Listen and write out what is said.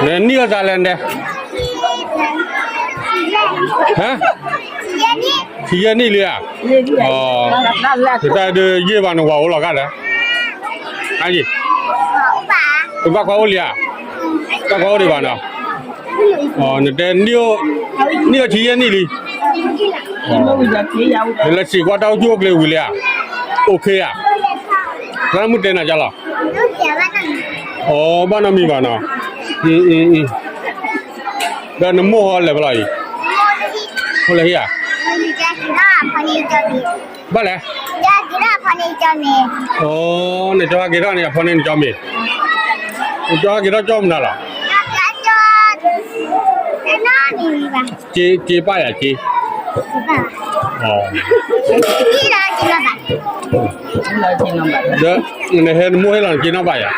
နနံၣ်အီၣ်သးလဲၣ်ဒဲး, ဟါ, ခံယဲၢ်နံၣ်လံဧါ, တၢ်ဒုးယံာ်ဘၣ်နဝၤအိၣ်လီၤဂာ်ဒီး, အံၤ, ပဘၣ်ကွၢ်အိၣ်လံဧါ, ဘၣ်ကွၢ်အိၣ်ဒံးဘၣ်နီၤ, နတဲ, နံၣ်အီၣ်ခံယဲၢ်နံၣ်လံ, နလဲၤစံးကွၢ်တၢ်အိၣ်ဆူၣ်အိၣ်ချ့ဝံၤလံဧါ, အိၣ်ခ့ဧါ, သရၣ်မုၣ်တဲနၤကလီၤ, အိ ဘၣ်နီတမံၤဘၣ်နီၤ, ဒီးနမိၢ်ဟီလဲၤဖဲလဲၣ်အံၤ, အိၣ်လၢဟံၣ်ဧါ, ဘၣ်လဲၣ်, အိ နကၠီဟဲက့ၤထီၣ်န့ၣ် အဖီန့ၣ်နကၠီမ့ၢ်, နကၠီဟဲက့ၤထီၣ်ကၠီမနုၤလီၤ, က့ပၢ်ယၤက့, ဒီးနဟဲနမိၢ်ဟ့ၣ်လီၤနက့နီၢ်ဘၣ်ယၤ,